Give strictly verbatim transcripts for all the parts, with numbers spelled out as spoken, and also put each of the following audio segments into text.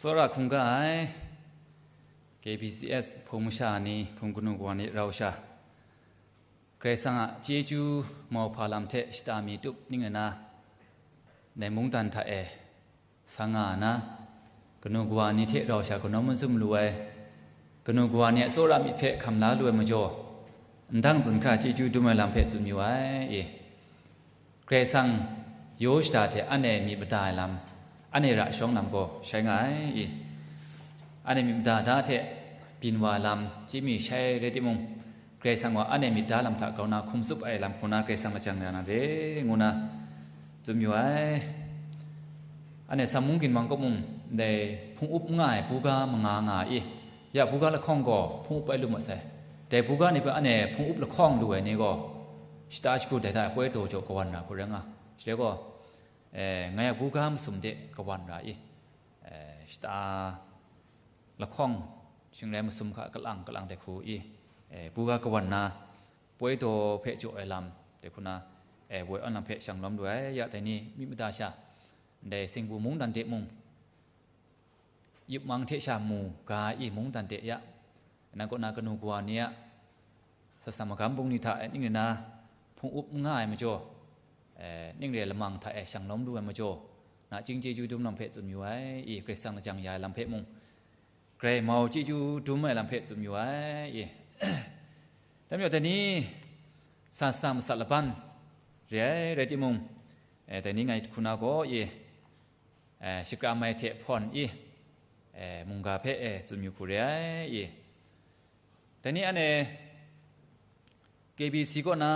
Tsawra hkungga ai K B C S hpung masha ni, hpung kanu kawa ni rau sha, Karai Kasang a chyeju mauhpa lam hte shata mi tup ning na, ndai mungdan hta e sa nga na, kanu kawa ni hte rau sha kanawn mazum lu ai, kanu kawa ni a tsawra myit hpe hkam la lu ai majaw, ndang tsun hkra chyeju dum ai lam hpe tsun yu ai. Karai Kasang yaw shada hte anhte myit mada ai lam, anhte ra shawng lam gaw shai nga ai. Anhte myit mada da hte byin wa ai lam chye mi shai rai timung, Karai Kasang gaw anhte myit da lam hta grau na hkum tsup ai lam hku na Karai Kasang lajang ya na re, ngu na tsun yu ai. Anhte Sam mung ginwang kaw mung, dai hpung up n nga ai buga manga nga ai. Ya buga lahkawng gaw hpung up ai lu ma sai. Dai buga ni hpe anhte hpung up lahkawng lu ai ni gaw, shata shagu dai hta e poi taw jaw kawan ra hku rai nga. Shaloi gaw, eh, ngai a buga masum de kawan ra i, eh, shata lahkawng shingrai masum hka kalang kalang de hku i, eh, buga kawan na, poi taw hpe jaw ai lam de hku na, eh, woi awn lam hpe shang lawm lu ai. Ya dai ni myit mada sha, ndai singbu mungdan de mung, yip mang hte sha mu ga i mungdan de ya, na kaw na kanu kawa ni a sasa magam bung ni hta e ning rai na hpung up n nga ai majaw, eh, ning re lamang hta e shang lawm lu ai majaw, nachying chyeju dum lam hpe tsun yu ai, i Karai Kasang lajang ya ai lam hpe mung, Karai mau chyeju dum ai lam hpe tsun yu ai, i. Dai majaw dai ni sasa masat laban re ai rai timung, eh, dai ni ngai hku na gaw, i, eh, shakram ai hte hpawn i, eh, mungga hpe, eh, tsun yu hku re ai i. Dai ni anhte K B C kaw na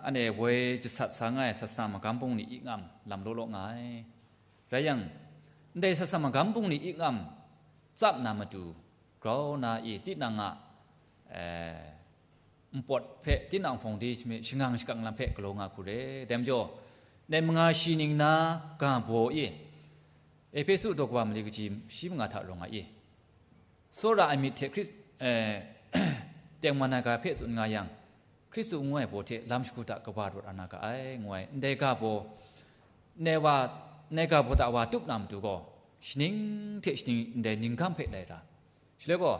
anhte woi jasat sa nga ai sasa magam bung ni i ngam lam law law nga ai. Rai yang, ndai sasa magam bung ni i ngam tsap na matu, grau na i tinang a, eh, npawt hpe tinang foundation hpe shangang shakang lam hpe galaw nga hku re. Dai majaw, ndai manga shi ning na ga baw i, Ehpesu daw kaba mali kaji shi manga hta rawng ai i, tsawra ai myit hte Hkris-, eh, tengman ai ga hpe tsun nga yang, Hkristu ngu ai baw hte lam shagu hta kaba rawt ana ga ai, ngu ai. Ndai ga baw, ndai wa, ndai ga baw hta wa tup na matu gaw, shaning hte shaning ndai ninggam hpe lai ra. Shaloi gaw,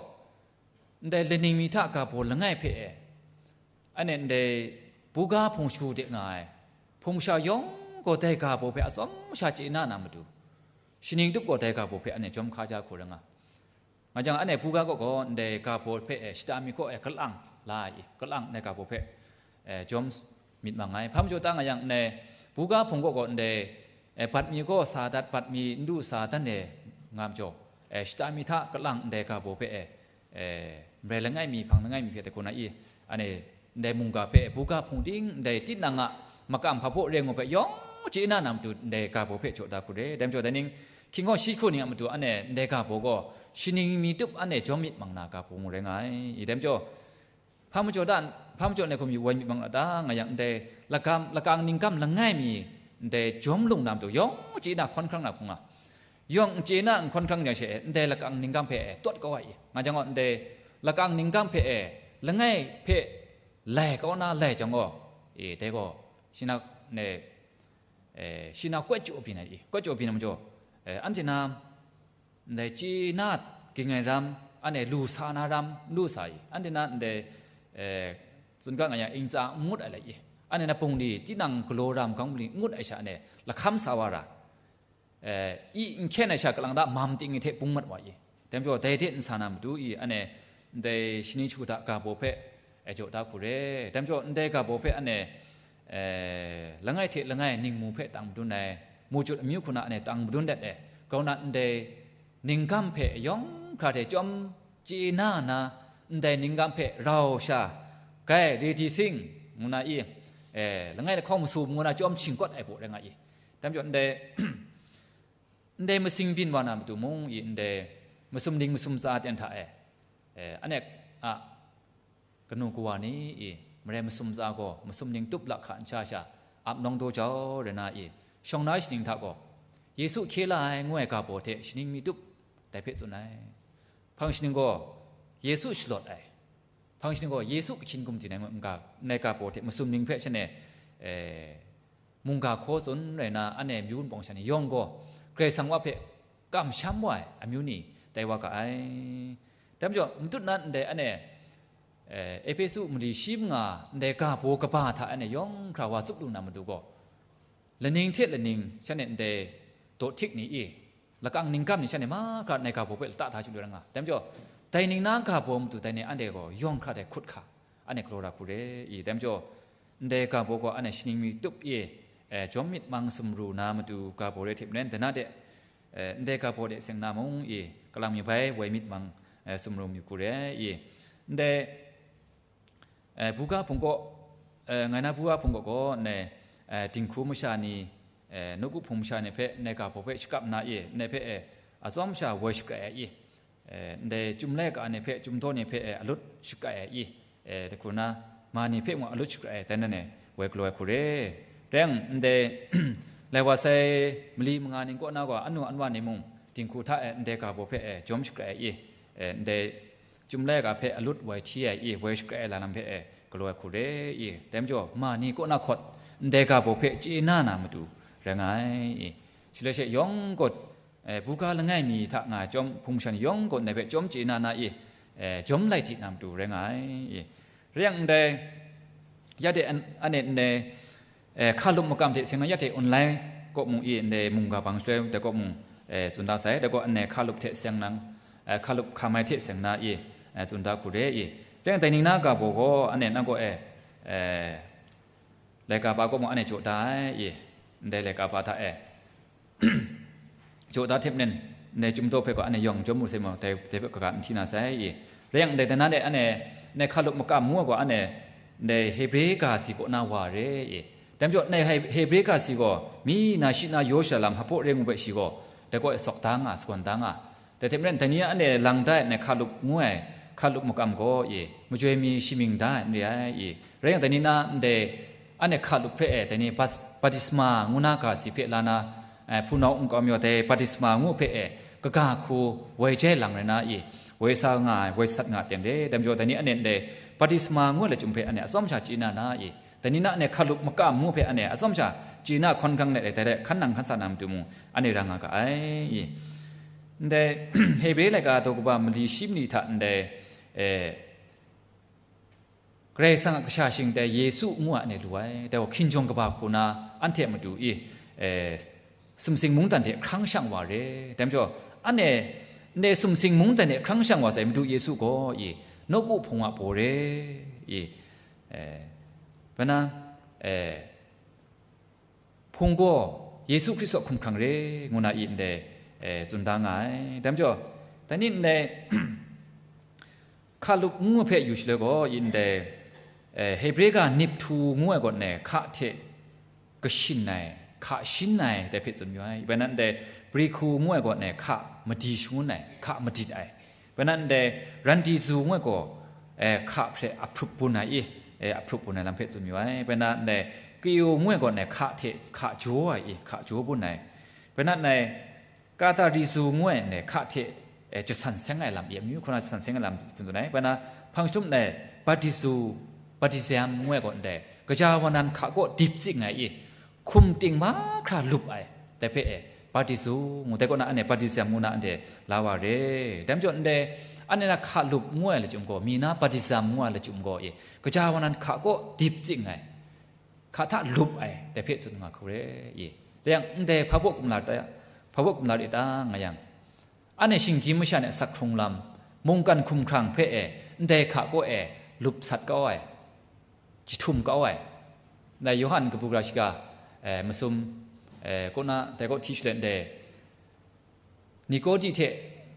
ndai laning mi hta ga baw langai hpe e, anhte ndai buga hpung shagu de nga ai, hpung masha yawng gaw dai ga baw hpe atsawm sha chye na na matu, shaning tup gaw dai ga baw hpe anhte jawm hka ja hku rai nga. Nga jang, anhte buga kaw gaw ndai ga baw hpe e shata mi kaw e kalang la ai, kalang ndai ga baw hpe, eh, jawm myit mang ai. Hpa majaw ta nga yang, ndai buga hpung kaw gaw ndai, eh, bat mi gaw sa dat, bat mi n du sa dan e nga majaw, eh, shata mi hta kalang ndai ga baw hpe e, eh, marai langai mi, hpang langai mi hpe dai hku na i, anhte ndai mungga hpe buga hpung ting ndai tinang a makam hpa baw reng u hpe yawng chye na na matu ndai ga baw hpe jaw da hku re. Dai majaw dai ning, hkying gaw shi hku ning a matu anhte ndai ga baw gaw shaning mi tup anhte jawm myit mang na ga baw mung rai nga ai. I dai majaw, hpa majaw da, hpa majaw ndai hkum yu woi myit mang na ta nga yang, ndai lakam, lakang ninggam langai mi ndai jawm lung na matu yawng chye na hkawn hkrang na hku nga. Yawng n chye na n hkawn hkrang yang she, ndai lakang ninggam hpe e tawt kau ai i. Nga jang gaw, ndai lakang ninggam hpe e langai hpe lai kau na lai jang gaw, e, dai gaw, shi na, ne, e, shi na kawt jaw byin ai i, kawt jaw byin ai majaw, e, anhte na, ndai chye na ging ai ram, anhte lu sa na ram, lu sa i, anhte na ndai, e, tsun ga nga yang, ingtsa n ngut ai lai i, anhte na bungli, tinang galaw ra magam bungli n ngut ai sha, anhte lahkam sa wa ra, eh, i n hkyen ai sha kalang da mam ting hte bung mat wa i. Dai majaw, dai de n sa na matu i, anhte ndai shani shu hta ga baw hpe, eh, jaw da hku re. Dai majaw, ndai ga baw hpe anhte, eh, langai hte langai ningmu hpe tang madun ai, mu jut amyu hku na anhte tang madun dat e, grau na ndai ninggam hpe yawng hkra hte chyawm chye na na, ndai ninggam hpe rau sha, gai, redi sing, ngu na i, eh, langai lahkawng masum ngu na chyawm shingkawt ai baw rai nga i. Dai majaw ndai, ndai masing byin wa na matu mung i, ndai masum ning masum tsa ten hta e, eh, anhte a kanu kawa ni i, marai masum tsa gaw masum ning tup lahka n sha sha, ap nawng daw jau rai na i, shawng na shaning hta gaw, Yesu hkye la ai ngu ai ga baw hte shaning mi tup dai hpe tsun ai. Hpang shaning gaw Yesu shalawt ai. Hpang shaning gaw Yesu ahkyin gumdin ai ngu n ga, n ai ga baw hte masum ning hpe shan e, eh, mungga hkaw tsun rai na, anhte myu wunpawng sha ni yawng gaw, Karai Kasang wa hpe kamsham wa ai amyu ni, tai wa ga ai. Dai majaw, matut na ndai ane, eh, Ehpesu mali shi manga ndai ga baw kaba hta ane yawng hkra wa tsup lu na matu gaw, laning hte laning shanhte ndai daw htik ni i, lakang ningkam ni shanhte mahkra ndai ga baw hpe lata hta chyu lu ra nga. Dai majaw, dai ning na ga baw matu dai ni anhte gaw yawng hkra dai hkut hkra, anhte galaw ra hku re i. Dai majaw, ndai ga baw gaw anhte shaning mi tup i, eh, jawm myit mang sumru na matu ga baw re hte maren, dana de, eh, ndai ga baw de seng na mung i, kalang mi bai woi myit mang, eh, sumru mi hku re i. Ndai, eh, buga hpung kaw, eh, ngai na buga hpung kaw gaw, ndai, eh, dinghku masha ni, eh, nawku hpung masha ni hpe ndai ga baw hpe shakap nna i, ndai hpe, eh, atsawm sha woi shakrai ai i. Eh, ndai chyum laika ni hpe, chyum daw ni hpe, eh, alut shakrai ai i, eh, dai hku na, ma ni hpe mung alut shakrai ai, dai nan e woi galaw ai hku re. Rai yang, ndai lai wa sai mali manga ning kaw na gaw, anu anwa ni mung dinghku hta e ndai ga baw hpe, eh, jawm shakrai ai i, eh, ndai chyum laika hpe alut woi hti ai i, woi shakrai ai lam hpe, eh, galaw ai hku re i. Dai majaw, ma ni kaw na hkawt ndai ga baw hpe chye na na matu rai nga ai i. Shaloi she yawng gaw, eh, buga langai mi hta nga ai chyawm, hpung shan yawng gaw ndai hpe chyawm chye na na i, eh, jawm lai di na matu rai nga ai i. Rai yang ndai, ya de an-, ane ndai, eh, hkalup makam hte seng nang, ya de online kaw mung i, ndai mungga bang shaloi dai kaw mung, eh, tsun da sai, dai gaw ane hkalup hte seng nang, eh, hkalup hkam ai hte seng na i, eh, tsun da hku re i. Rai yang dai ning na ga baw gaw ane nang gaw e, eh, laika pa kaw mung anhte jaw da ai i, ndai laika pa hta e jaw da hte maren, ndai chyum daw hpe gaw anhte yawng jawm mu sai maw, dai, dai hpe kaga n hti na sai i. Rai yang, ndai dana de anhte, ndai hkalup makam ngu ai gaw anhte, ndai Hebre ga si kaw na wa re i. Dai majaw, ndai He-, Hebre ga si gaw, mi na shi na yaw sha lam hpaw re ngu hpe shi gaw, dai kaw e sawk da nga, sagawn da nga. Dai hte maren, dai ni a anhte lang da ai, ndai hkalup ngu ai, hkalup makam gaw i, majoi mi shamying da ai n re ai i. Rai yang, dai ni na ndai anhte hkalup hpe e, dai ni bas-, batisma ngu na ga si hpe la na, eh, hpunau nkau mi wa dai batisma ngu hpe e, kaga hku woi jai lang rai na i, woi sa nga ai, woi sat nga ai ten re. Dai majaw, dai ni anhte ndai batisma ngu ai lachyum hpe anhte atsawm sha chye na na i, dai ni na anhte hkalup makam ngu hpe anhte atsawm sha chye na hkawn gang let ai, dai hte hkan nang hkan sa na matu mung anhte ra nga ga ai i. Ndai Hebre laika daw kaba mali shi mali hta ndai, eh, Karai Kasang a kasha shing tai Yesu ngu a anhte lu ai, dai gaw hkinjawng kaba hku na anhte a matu i, eh, sumsing mungdan hte hkrang shang wa re. Dai majaw, anhte ndai sumsing mungdan hte hkrang shang wa sai Madu Yesu gaw i, nawku hpung a baw re i, eh, bai na, eh, hpung gaw Yesu Hkristu a hkumhkrang re ngu na i ndai, eh, tsun da nga ai. Dai majaw, dai ni ndai hkalup ngu hpe yu shaloi gaw i ndai, eh, Hebre ga nip htu ngu ai gaw ndai hka hte kashin ai, hka shin ai dai hpe tsun yu ai. Bai na ndai Grihku ngu ai gaw ndai hka madi shangun ai, hka madit ai. Bai na ndai Randizu ngu ai gaw, eh, hka hpe ahprup bun ai i, eh, ahprup bun ai lam hpe tsun yu ai. Bai na ndai Kaiu ngu ai gaw ndai hka hte hka jaw ai i, hka jaw bun ai. Bai na ndai Katarizu ngu ai ndai hka hte, eh, jasan seng ai lam i, amyu hku na jasan seng ai lam hpung tsun ai. Bai na hpang jahtum ndai Batizu, Batizem ngu ai gaw ndai gaja wa nan hka kaw dip tsing ai i, hkum ting mahkra lup ai, dai hpe e, batizu ngu, dai kaw na anhte batizam ngu na anhte la wa re. Dai majaw ndai, anhte na hkalup ngu ai lachyum gaw, mi na batizam ngu ai lachyum gaw e, gaja wa nan hka kaw dip tsing ai, hka hta lup ai, dai hpe tsun nga hku re i. Rai yang, ndai hpa baw kumla ta, hpa baw kumla re ta nga yang, anhte shinggyim masha ni a sak hkrung lam, mungkan hkumhkrang hpe e, ndai hka kaw e lup sat kau ai, jahtum kau ai. Ndai Yawhan kabu gara shiga, eh, masum, eh, kaw na, dai kaw hti shaloi ndai Nikodi hte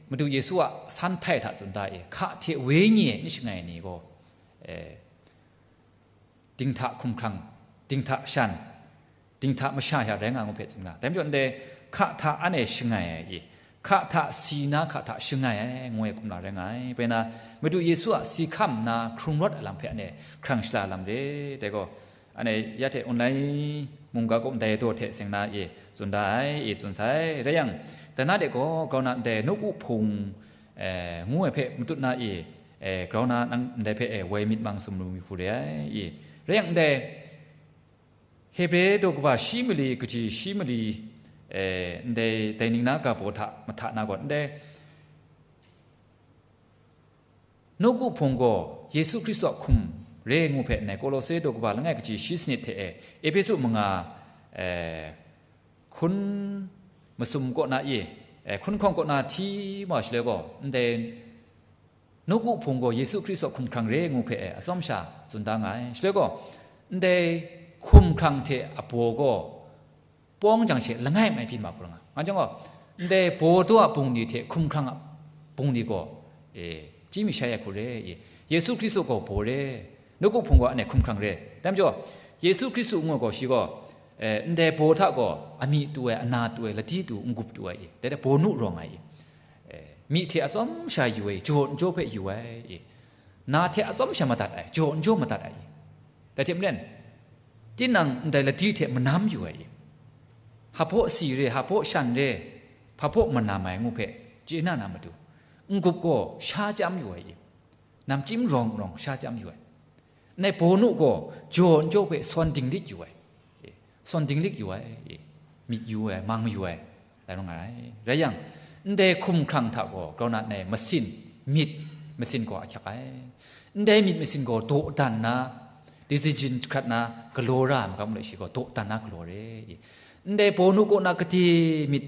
Madu Yesu a san htai hta tsun da e, hka hte wenyi e n shangai ai ni gaw, eh, dinghta hkumhkrang, dinghta shan, dinghta masha ya rai nga ngu hpe tsun nga. Dai majaw ndai hka hta anhte shangai ai i, hka hta si na hka hta shangai ai, ngu ai kumla rai nga ai. Bai na, Madu Yesu a si hkam nna hkrung rawt ai lam hpe anhte hkrang shala lam re. Dai gaw, anhte ya hte online mungga kaw ndai daw hte seng na e tsun da ai, e tsun sai. Rai yang, dai na de gaw, grau na ndai nawku hpung, eh, ngu ai hpe matut na e, eh, grau na nang ndai hpe e woi myit mang sumru mi hku re ai, e. Rai yang ndai, Hebre daw kaba shi mali, kaji shi mali, eh, ndai, dai ning na ga baw hta mahta na gaw, ndai Nawku Hpung gaw Yesu Hkristu a hkum re ngu hpe ndai Kolose daw kaba langai kaji shi sanit hte e, Ehpesu manga, eh, hkun masum kaw na i, eh, hkun hkawng kaw na hti ma shaloi gaw, ndai Nawku Hpung gaw Yesu Hkristu a hkumhkrang re ngu hpe e, atsawm sha tsun da nga ai. Shaloi gaw, ndai hkumhkrang hte a baw gaw, pawng jang she langai mai byin ma hkrum nga. Nga jang gaw, ndai baw daw a bungli hte hkumhkrang a bungli gaw, e, chyi mi shai ai hku re, e, Yesu Hkristu gaw baw re, Nawku Hpung gaw anhte hkumhkrang re. Dai majaw, Yesu Hkristu ngu ai gaw shi gaw, e, ndai baw hta gaw amyih tu ai, ana tu ai, ladi tu, n-gup tu ai, e, dai hte baw nu rawng ai, e, e, myi hte atsawm sha yu ai, jaw n jaw hpe yu ai, e, na hte atsawm sha madat ai, jaw n jaw madat ai, e. Dai hte maren, tinang ndai ladi hte manam yu ai i? Hpa hpaw si re, hpa hpaw shan re, hpa hpaw manam ai ngu hpe chye na na matu, n-gup gaw sha chyam yu ai i? Namchyim rawng rawng sha chyam yu ai. Ndai baw nu gaw jaw n jaw hpe sawn dinglik yu ai. E, sawn dinglik yu ai, e, myit yu ai, mang yu ai, lai rawng nga ai. Rai yang, ndai hkumhkrang hta gaw grau na ndai masin, myit masin gaw ahkyak ai. Ndai myit masin gaw dawdan na, decision hkrat na, galaw ra ai magam le shi gaw dawdan na galaw re. Ndai baw nu kaw na gade myit,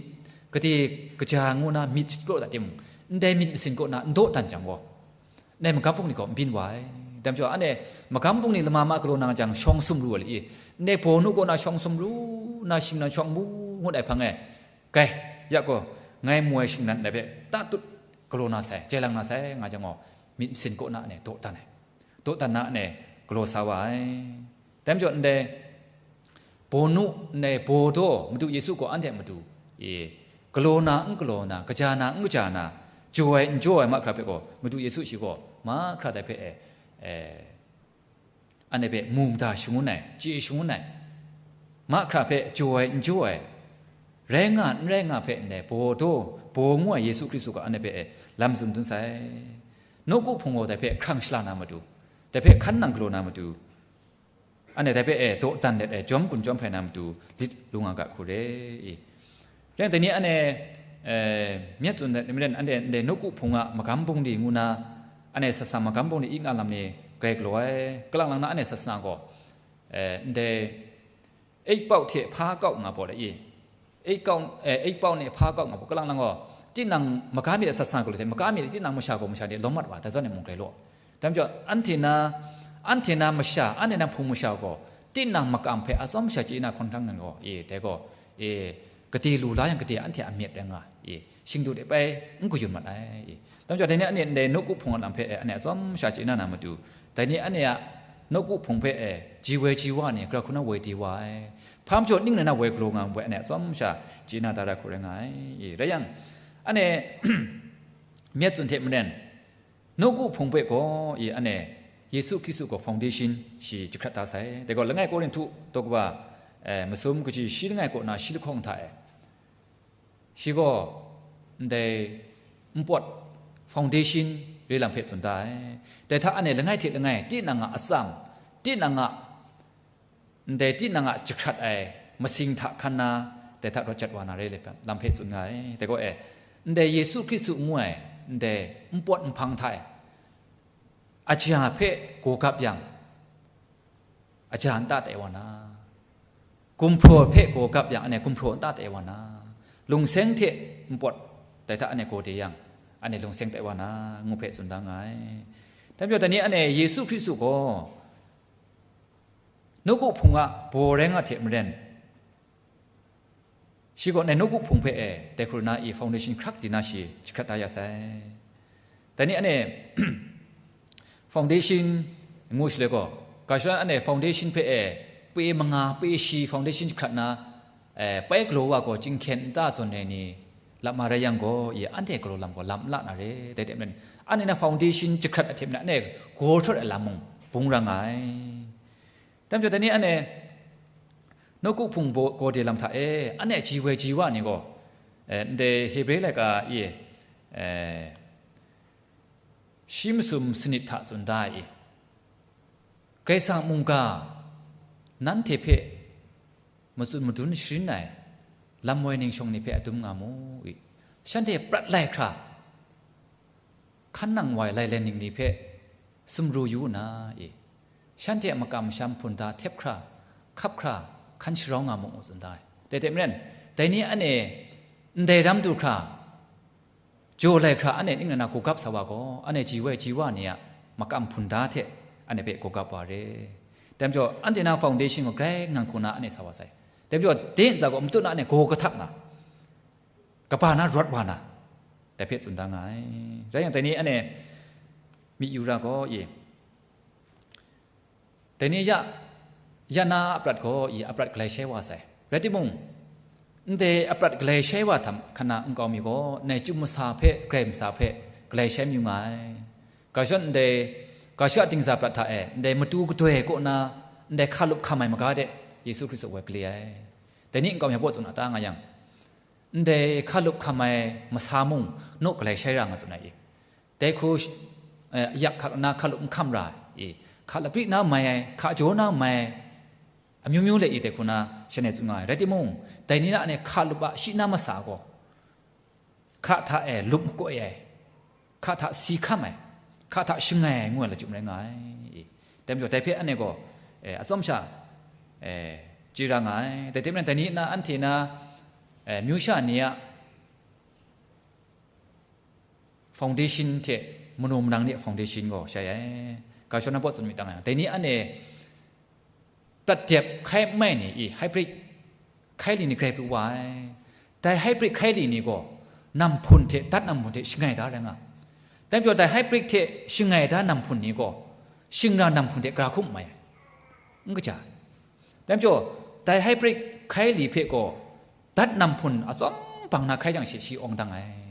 gade kaja ngu na myit shapyaw ta timung, ndai myit masin kaw na n dawdan jang gaw, ndai magam bungli gaw n byin wa ai. Dai majaw, anhte magam bungli lama ma galaw na jang, shawng sumru ai le i? Ndai baw nu kaw na shawng sumru, na shingnan shawng mu ngut ai hpang e, kai, ya gaw, ngai mu ai shingnan ndai hpe tatut galaw na sai, jai lang na sai, nga jang gaw, myit masin kaw na anhte dawdan ai, dawdan na anhte galaw sa wa ai. Dai majaw, ndai baw nu, ndai baw daw, Madu Yesu gaw anhte a matu e, galaw na n galaw na, kaja na n kaja na, jaw ai n jaw ai mahkra hpe gaw, Madu Yesu shi gaw mahkra dai hpe e, e, anhte hpe mu mada shangun ai, chye shangun ai, mahkra hpe jaw ai n jaw ai, rai nga n rai nga hpe ndai baw daw, baw ngu ai Yesu Hkristu gaw anhte hpe e lam tsun dun sai. Nawku Hpung gaw dai hpe hkrang shala na matu, dai hpe hkan nang galaw na matu, anhte dai hpe e dawdan let ai jawm gun jawm hpai na matu lit lu nga ga hku re i? Rai yang, dai ni anhte, e, myit tsun ai maren, anhte ndai Nawku Hpung a magam bungli ngu na, anhte sasa magam bungli ing a lam ni grai galaw ai, kalang lang na anhte sasa gaw, e, ndai eik pau hte hpa kau nga pawt ai i? Eik kau, e, eik pau ni hpa kau nga pawt, kalang lang gaw, tinang maga myit a sasa galaw hte, maga myit tinang masha gaw masha ni lawm mat wa, dai zawn e mung grai law. Dai majaw, anhte na, anhte na masha, anhte na hpung masha gaw, tinang makam hpe atsawm sha chye na hkawn hkrang nan gaw, e, dai gaw, e, gade lu la yang gade anhte a myit rai nga, e, shingdu de pai n kayun mat ai, e. Dai majaw, dai ni anhte ndai Nawku Hpung a lam hpe, e, anhte atsawm sha chye na na matu, dai ni anhte a Nawku Hpung hpe, e, ji woi ji wa ni, gara hku na woi di wa ai, hpa majaw ning rai na woi galaw nga ai, anhte atsawm sha chye na da ra hku rai nga ai, e. Rai yang, anhte myit tsun hte maren, Nawku Hpung hpe gaw, e, anhte Yesu Hkristu gaw foundation shi jahkrat da sai. Dai gaw, langai Korinhtu daw kaba, e, masum kaji shi langai kaw na shi lahkawng hta e, shi gaw ndai npawt foundation re lam hpe tsun da ai. Dai hta anhte langai hte langai, tinang a atsam, tinang a ndai tinang a jahkrat ai masing hta hkan na, dai hta rawt jat wa na re lam hpe tsun nga ai. Dai gaw e, ndai Yesu Hkristu ngu ai ndai npawt nhpang hta e, aja hpe gaw gap yang, aja nta tai wa na, gumhpraw hpe gaw gap yang, anhte gumhpraw nta tai wa na, lungseng hte npawt dai hta anhte gaw de yang, anhte lungseng tai wa na, ngu hpe tsun da nga ai. Dai majaw, dai ni anhte Yesu Hkristu gaw Nawku Hpung a baw rai nga hte maren, shi gaw ndai Nawku Hpung hpe e, dai hku na i foundation hkrak di na shi jahkrat da ya sai. Dai ni anhte foundation ngu shaloi gaw, ga shadawn anhte foundation hpe e, pe manga, pe shi foundation jahkrat na, e, pai galaw wa gaw chyinghkyen nta zawn ai ni lap ma rai yang gaw, i, anhte galaw lam gaw lam n la na re. Dai hte maren, anhte na foundation jahkrat ahte maren, anhte gaw htawt ai lam mung bung ra nga ai. Dai majaw, dai ni anhte Nawku Hpung baw, gaw de lam hta e, anhte ji woi ji wa ni gaw, e, ndai Hebre laika e, e, shi masum sanit hta tsun da ai i? Karai Kasang mungga nanhte hpe matsun madun sharin ai lam woi ning shawng ni hpe adum nga mu i? Shanhte prat lai hkra, hkan nang wa ai lailai ning ni hpe sumru yu nna, e, shanhte a makam masham hpun da htep hkra, hkap hkra, hkan sharau nga mu, ngu tsun da ai. Dai hte maren, dai ni anhte ndai ram du hkra, jaw lai hkra, anhte ning nang na gawgap sa wa gaw, anhte ji woi ji wa ni a makam hpun da hte anhte hpe gawgap wa re. Dai majaw, anhte na foundation gaw grai ngang hku na anhte sa wa sai. Dai majaw, de ntsa gaw matut na anhte gaw kahtap na, kaba na rawt wa na, dai hpe tsun da nga ai. Rai yang, dai ni anhte myit yu ra gaw, e, dai ni ya, ya na a prat gaw, e, a prat galai shai wa sai. Rai timung, ndai a prat galai shai wa htam hkan na nkau mi gaw, nai chyum masa hpe, grai masa hpe galai shai mayu nga ai. Ga shawng ndai, ga shawng a dingza prat hta e, ndai matu gadoi kaw na, ndai hkalup hkam ai maga de, Yesu Hkristu woi gale ai. Dai ni nkau mi a baw tsun a ta nga yang, ndai hkalup hkam ai masa mung naw galai shai ra nga tsun ai i? Dai hku sh-, eh, yak hkak na hkalup n hkam ra i? Hka lapri na mai ai, hka jaw na mai ai, amyu myu le i dai hku na shanhte tsun nga ai. Rai timung, dai ni na anhte hkalup a shi na masa gaw, hka hta e lup makoi ai, hka hta si hkam ai, hka hta shangai ai ngu ai lachyum rai nga ai. Dai majaw, dai hpe anhte gaw, eh, atsawm sha, eh, chye ra nga ai. Dai hte maren, dai ni na anhte na, eh, myu sha ni a foundation hte manu manang ni a foundation gaw shai ai. Ga shawng na baw tsun myit dang yang, dai ni anhte prat dep hkai n mai ni i, hybrid hkai li ni grai pru wa ai. Dai hybrid hkai li ni gaw nam hpun hte, dat nam hpun hte shangai da rai nga. Dai majaw, dai hybrid hte shangai da nam hpun ni gaw, shingra nam hpun hte gara hkum n mai ai. N kaja ai. Dai majaw, dai hybrid hkai li hpe gaw, dat nam hpun atsawm bang na hkai jang she shi awng dang ai.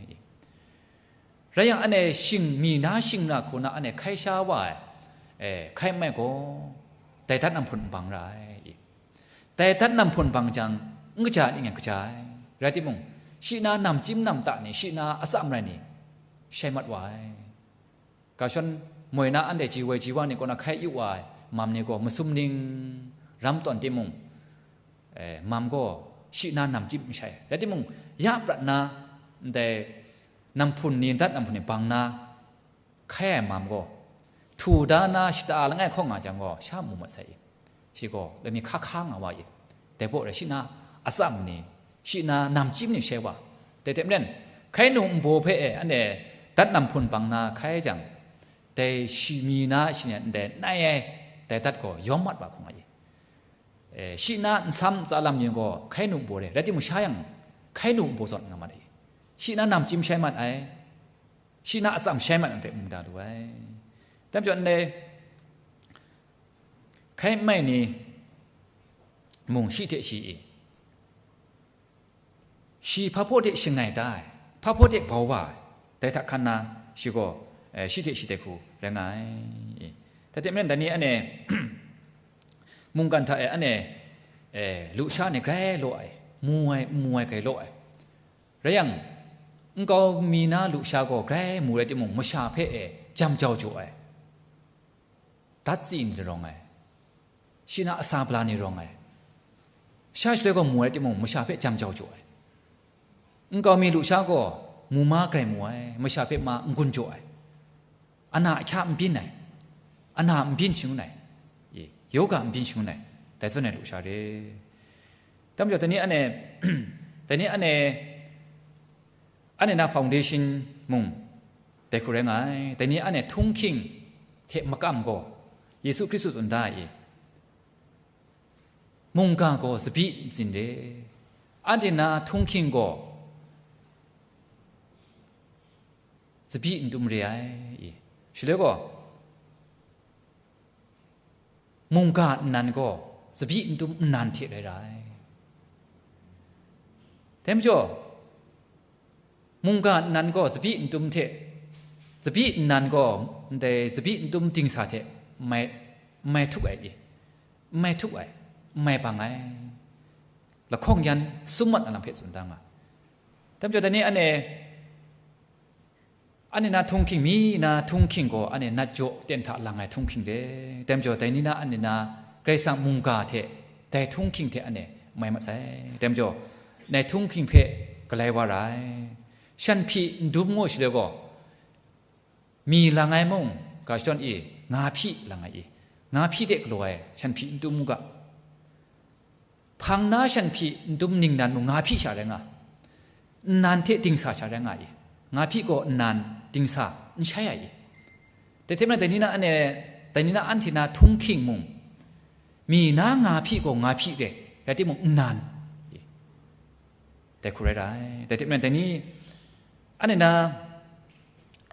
Rai yang, anhte shing, mi na shing na hku na anhte hkai sha wa ai, eh, hkai n mai gaw, dai dat nam hpun n bang ra ai. Dai dat nam hpun bang jang, n kaja ning yang kaja ai. Rai timung, shi na namchyim namta ni, shi na atsam rai ni, shai mat wa ai. Ga shawng moi na anhte ji woi ji wa ni kaw na hkai yu wa ai mam ni gaw, masum ning ram tawn timung, eh, mam gaw shi na namchyim n shai. Rai timung, ya prat na, ndai nam hpun ni, dat nam hpun ni bang na hkai ai mam gaw, htu da na shata langai hkawng nga jang gaw, sha mu mat sai i? Shi gaw lami hka hka nga wa i? Dai baw rai shi na atsam ni, shi na namchyim ni shai wa. Dai hte maren, hkai nu nbaw hpe e anhte dat nam hpun bang na hkai jang, dai shi mi na shi ni ndai nai ai dai dat gaw yawm mat wa hkawng nga i? Eh, shi na nsam tsa lam yin gaw hkai nu nbaw re, rai timung, sha yang hkai nu nbaw zawn nga mat ai. Shi na namchyim shai mat ai, shi na atsam shai mat ai hpe mu da lu ai. Dai majaw, ndai hkai n mai ni mung shi hte shi i, shi hpa hpaw de shangai da ai, hpa hpaw de bau wa ai, dai hta hkan na shi gaw, eh, shi hte shi dai hku rai nga ai. Dai hte maren, dai ni anhte mungkan hta e anhte, eh, lusha ni grai law ai, mu ai, n mu ai grai law ai. Rai yang, nkau mi na lusha gaw grai mu rai timung, masha hpe e jam jau jaw ai. Dat tsi ni rawng ai, shi na asa bala ni rawng ai, sha shaloi gaw mu ai timung, masha hpe jam jau jaw ai. Nkau mi lusha gaw mu ma grai mu ai, masha hpe ma n-gun jaw ai, ana ahkya n byin ai, ana n byin shangun ai, e, yoga n byin shangun ai, dai zawn ai lusha re. Dai majaw, dai ni anhte, dai ni anhte, anhte na foundation mung dai hku rai nga ai. Dai ni anhte htunghking hte makam gaw Yesu Hkristu tsun da ai i? Mungga gaw tsabyi ntsin re, anhte na htunghking gaw tsabyi n tum re ai i? Shaloi gaw, mungga nnan gaw tsabyi n tum nnan hte rai ra ai. Dai majaw, mungga nnan gaw tsabyi n tum hte, tsabyi nnan gaw ndai tsabyi n tum dingsa hte mai, mai htuk ai i? N mai htuk ai, n mai bang ai. Lahkawng yan sum mat na lam hpe tsun da nga. Dai majaw, dai ni anhte, anhte na htunghking, mi na htunghking gaw anhte nat jaw ten hta lang ai htunghking re. Dai majaw, dai ni na anhte na Karai Kasang mungga hte dai htunghking hte anhte mai mat sai. Dai majaw, nai htunghking hpe galai wa ra ai. Shan hpyi n dum ngu shaloi gaw, Mi lang ai mung, ga shadawn i, nga hpyi lang ai i, nga hpyi de galaw ai shan hpyi n tum u ga. Hpang na shan hpyi n tum ningnan mung nga hpyi sha rai nga, nnan hte dingsa sha rai nga i, nga hpyi gaw nnan dingsa n shai ai i. Dai hte maren dai ni na ane, dai ni na anhte na htunghking mung, mi na nga hpyi gaw nga hpyi re, rai timung nnan i. Dai hku rai rai. Dai hte maren dai ni, ane na,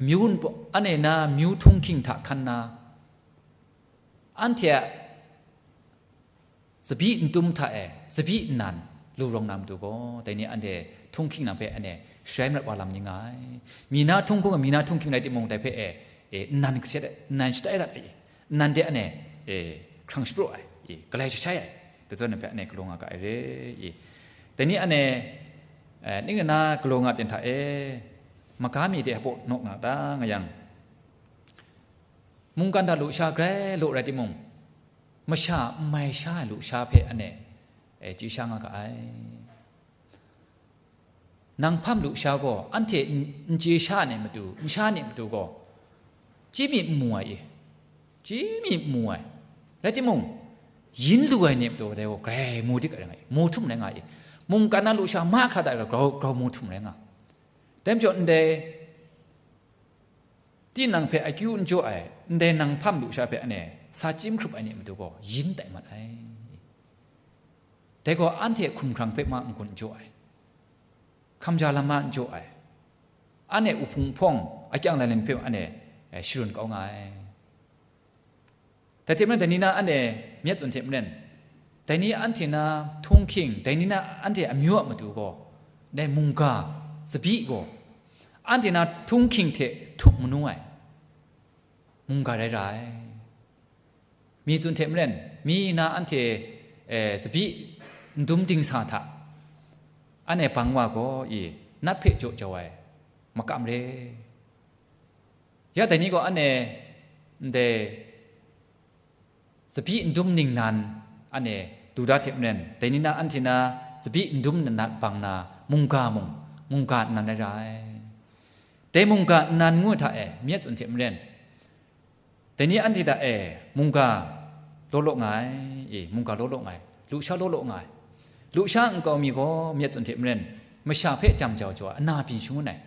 myu npu-, ane na myu htunghking hta hkan na, anhte a tsabyi n tum hta e, tsabyi nnan lu rawng na matu gaw, dai ni anhte htunghking nang hpe ane sharai marat wa lam ni nga ai. Mi na htunghkung, mi na htunghking rai timung, dai hpe e, e, nnan kaset ai, nnan shatai dat ai, nnan de ane, e, hkrang shapraw ai, e, galai shashai ai, dai zawn nang hpe ane galaw nga ga ai re, e. Dai ni ane, e, ning na galaw nga ten hta e, maga mi de hpaw naw nga ta nga yang, mungkan hta lusha grai law rai timung, masha n mai sha ai lusha hpe ane, e, chye sha nga ga ai. Nang hpam lusha gaw anhte n, n chye sha ai ni matu, n sha ai ni matu gaw, chye mi n mu ai i, chye mi n mu ai. Rai timung, yin lu ai ni matu dai gaw grai mu dik ai rai nga i, mu htum rai nga i, mungkan na lusha mahkra hta grau, grau mu htum rai nga. Dai majaw ndai, tinang hpe akyu n jaw ai, ndai nang hpam lusha hpe ane sa chyim hkrup ai ni matu gaw yin tai mat ai. Dai gaw anhte hkumhkrang hpe ma n-gun n jaw ai, hkamja lam ma n jaw ai, ane uhpung hpawng akyang lain lain hpe ane, eh, sharun kau nga ai. Dai hte maren, dai ni na ane myit tsun hte maren, dai ni anhte na htunghking, dai ni na anhte amyu a matu gaw, dai mungga tsabyi gaw, anhte na htunghking hte htup manu ai mungga rai ra ai. Mi tsun hte maren, mi na anhte, eh, tsabyi n dum dingsa hta anhte bang wa gaw i, nat hpe jaw jau ai makam re. Ya dai ni gaw anhte ndai tsabyi n dum ningnan anhte du da hte maren, dai ni na anhte na tsabyi n dum nat bang na mungga mung, mungga nnan rai ra ai. Dai mungga nnan ngu hta e, myit tsun hte maren, dai ni anhte hta e mungga law law nga ai, e, mungga law law nga ai, lusha law law nga ai. Lusha nkau mi gaw myit tsun hte maren, masha hpe jam jau jau ai, ana byin shangun ai,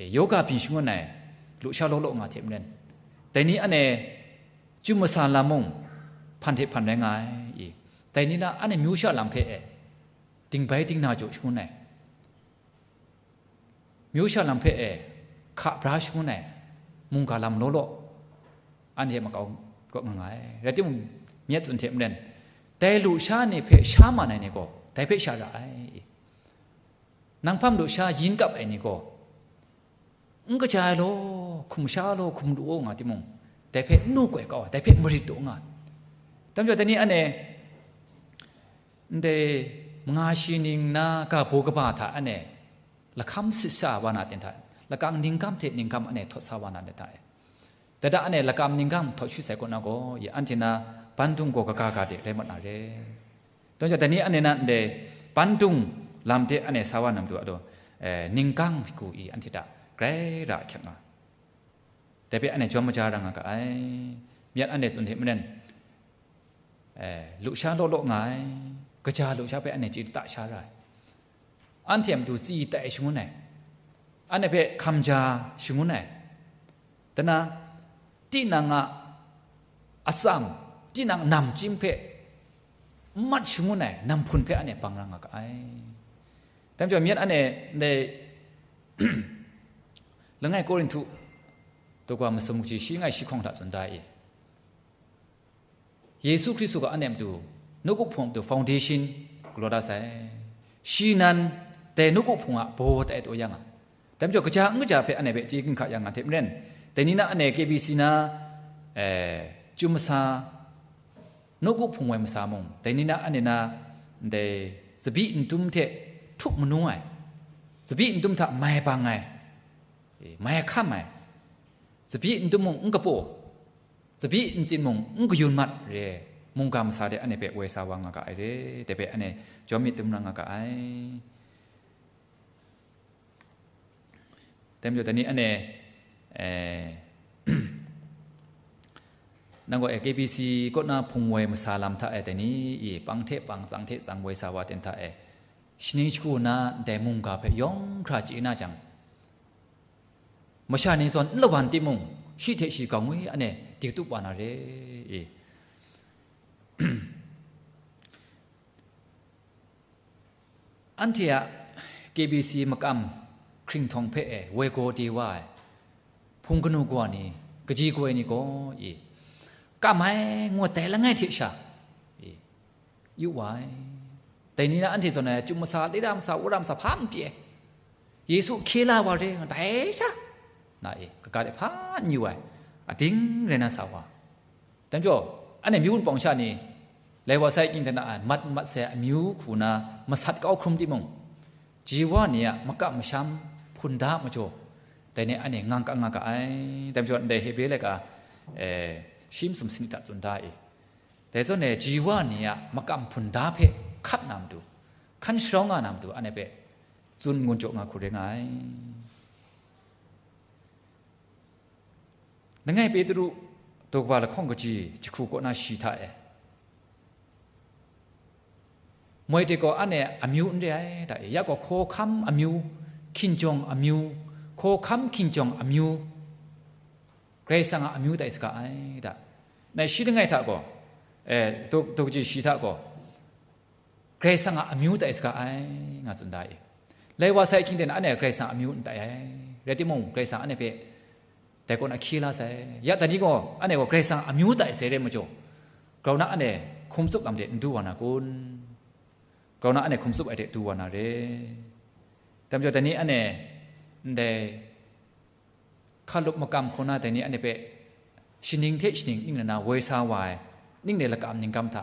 e, yoga byin shangun ai, lusha law law nga hte maren, dai ni anhte chyu masa lam mung hpan hte hpan rai nga ai, e, dai ni na anhte myu sha lam hpe e, dingbai dingna jaw shangun ai, myu sha lam hpe e, hka bra shangun ai, mungga lam law law, anhte makau kaw nga nga ai. Rai timung, myit tsun hte maren, dai lusha ni hpe sha man ai ni gaw, dai hpe sha ra ai. Nang hpam lusha yin kap ai ni gaw, n kaja ai law, hkum sha law, hkum lu nga timung, dai hpe n nu koi kau ai, dai hpe marit taw nga ai. Dai majaw, dai ni anhte, ndai manga shi ning na ga baw kaba hta anhte lahkam sit sa wa na ten hta, lakang ningkam hte ningkam anhte htawt sa wa na ten hta e, dada anhte lakam ningkam htawt shut sai kaw na gaw, ya anhte na bandung gaw kaga ga de rai mat na re. Dai majaw, dai ni anhte na ndai bandung lam hte anhte sa wa na matu a taw, eh, ningkang hku i anhte hta grai ra ahkyak nga, dai hpe anhte jawm maja ra nga ga ai. Myit anhte tsun hte maren, eh, lusha law law nga ai, kaja lusha hpe anhte chye lata sha ra ai. Anhte a matu tsi tai shangun ai, anhte hpe hkamja shangun ai. Dana, tinang a atsam, tinang a namchyim hpe n mat shangun ai, namhpun hpe anhte bang ra nga ga ai. Dai majaw, myit anhte ndai langai Korinhtu daw masum kaji shi ngai shi hkawng hta tsun da e, Yesu Hkristu ga anhte matu, nawku hpung a matu foundation galaw da sai. Shi nan dai nawku hpung a baw tai taw ya nga. Dai majaw, kaja n kaja hpe anhte hpe chye ginhka ya nga hte maren, dai ni na anhte K B C na, eh, chyu masa, nawku hpung woi masa mung, dai ni na anhte na ndai tsabyi n dum hte htup manu ai, tsabyi n dum hta mai bang ai, eh, mai hkam ai, tsabyi n dum mung n kapaw, tsabyi n tsin mung n kayun mat re ai mungga masa de anhte hpe woi sa wa nga ga ai re, dai hpe anhte jawm myit dum ra nga ga ai. Dai majaw, dai ni anhte E, nang gaw e K B C kaw na hpung woi masa lam hta e dai ni, i pang hte pang, tsang hte tsang woi sa wa ten hta e, shaning shagu na ndai mungga hpe yawng hkra chye na jang, masha ni zawn n lawan timung, shi hte shi gaw ngwi ane diktup wa na re i. Anhte a K B C makam hkringhtawng hpe e woi gaw de wa ai hpung kanu kawa ni, kaji kawa ni gaw i kam ai ngut dai langai hte sha i yu wa ai. Dai ni na anhte zawn ai, chyum masa, lira masa, wora masa hpa n pyi ai. Yesu hkye la wa re nga dai sha na e kaga de hpa n yu ai, ading rai na sa wa. Dai majaw, anhte myu wunpawng sha ni, lai wa sai kying hte na ai mat n mat sai amyu hku na masat kau hkrum timung, ji wa ni a makam masham hpun da a majaw, dai ni anhte ngang ka nga ga ai. Dai majaw, ndai Hebre laika, e, shi masum sanit hta tsun da i. Dai zawn e, ji wa ni a makam hpun da hpe hkat na matu, hkan sharawng nga na matu, anhte hpe tsun ngun jaw nga hku re nga ai. Langai Petru daw kaba lahkawng kaji jahku kaw na shi hta e, moi hte gaw anhte amyu n re ai, da e, ya gaw hkawhkam amyu, hkinjawng amyu, hkawhkam hkinjawng amyu, Karai Kasang a amyu tai saga ai, da. Nai shi langai hta gaw, e, daw, daw kaji shi hta gaw, Karai Kasang a amyu tai saga ai, nga tsun da i. Lai wa sai hkying hte na anhte Karai Kasang amyu n tai ai. Rai timung, Karai Kasang anhte hpe dai kaw na hkye la sai. Ya dai ni gaw, anhte gaw Karai Kasang amyu tai sai re majaw, grau na anhte hkum tsup lam de n du wa na kun? Grau na anhte hkum tsup ai de du wa na re. Dai majaw, dai ni anhte ndai hkalup makam hkaw na dai ni anhte hpe shaning hte shaning ning na na woi sa wa ai, ning de lakam ningkam hta,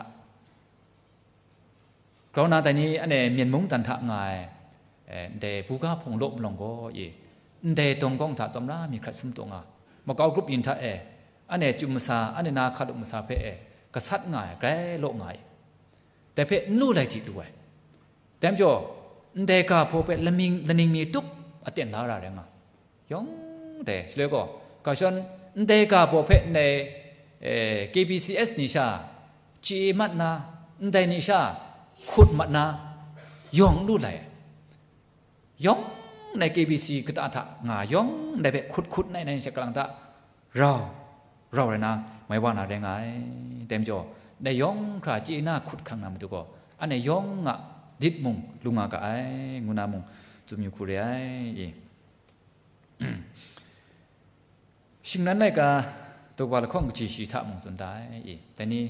grau na dai ni anhte myen mungdan hta nga ai, e, ndai buga hpung law malawng gaw i, ndai dawng gawng hta tsawmra mi hkrat sum taw nga, makau grup yin hta e, anhte chyum masa, anhte na hkalup masa hpe e gasat nga ai, grai law nga i, dai hpe n lu lai di lu ai. Dai majaw, ndai ga baw hpe laming, laning mi tup aten la ra rai nga. Yawng dai, shaloi gaw, ga shadawn ndai ga baw hpe ndai, e, K B C S ni sha chye mat na, ndai ni sha hkut mat na, yawng lu lai. Yawng ndai K B C kata hta nga, yawng ndai hpe hkut hkut nai nai sha kalang hta rau, rau rai na, mai wa na rai nga ai. Dai majaw, dai yawng hkra chye na hkut hkrang na matu gaw, anhte yawng a lit mung lu nga ga ai, ngu na mung tsun yu hku re ai i. Shingnan laika daw kaba lahkawng kaji shi hta mung tsun da ai i. Dai ni,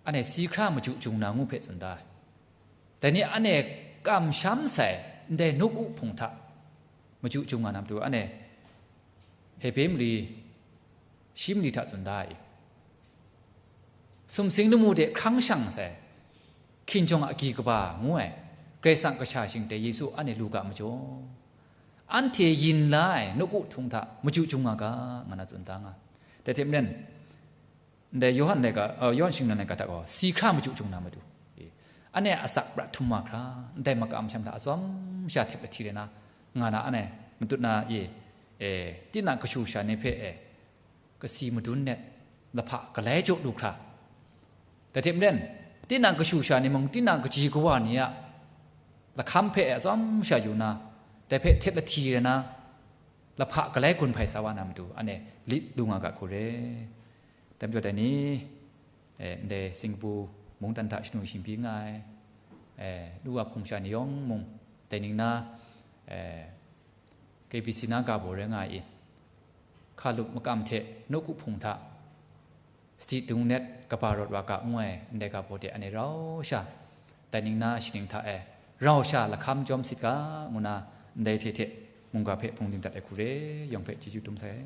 anhte si hkra maju jung na ngu hpe tsun da ai. Dai ni, anhte kamsham sai ndai nawku hpung hta maju jung nga na matu, anhte Hebre mali shi mali hta tsun da ai. Sumsing lamu de hkrang shang sai, hkinjawng a agyi kaba ngu ai, Karai Kasang kasha shingte Yesu anhte lu ga majaw, anhte yin la ai nawku htung hta maju jung nga ga, nga na tsun da nga. Dai hte maren, ndai Yawhan laika, uh, Yawhan shingnan laika hta gaw, si hkra maju jung na matu, e, anhte asak pra htum mahkra, ndai makam masham hta atsawm sha htep lahti rai na, nga na anhte matut na, e, e, tinang kashu sha ni hpe, e, kasi madun net, lahpa galai jaw lu hkra, dai hte maren, tinang kashu sha ni mung, tinang kaji kawa ni a lahkam hpe atsawm sha yu na, dai hpe htep lahti rai na, lahpa galai gun hpai sa wa na matu, anhte lit lu nga ga hku re. Dai majaw dai ni, e, ndai Singkapu mungdan hta shanu shingbyi nga ai, e, lu wa hpung sha ni yawng mung, dai ning na, e, K B C na ga baw rai nga ai i, hkalup makam hte nawku hpung hta sadi dung net kaba rawt wa ga ngu ai ndai ga baw de anhte rau sha, dai ning na shaning hta e rau sha lahkam jawm sit ga, ngu na ndai hte hte mungga hpe hpung dingdat ai hku re, yawng hpe chyeju dum sai.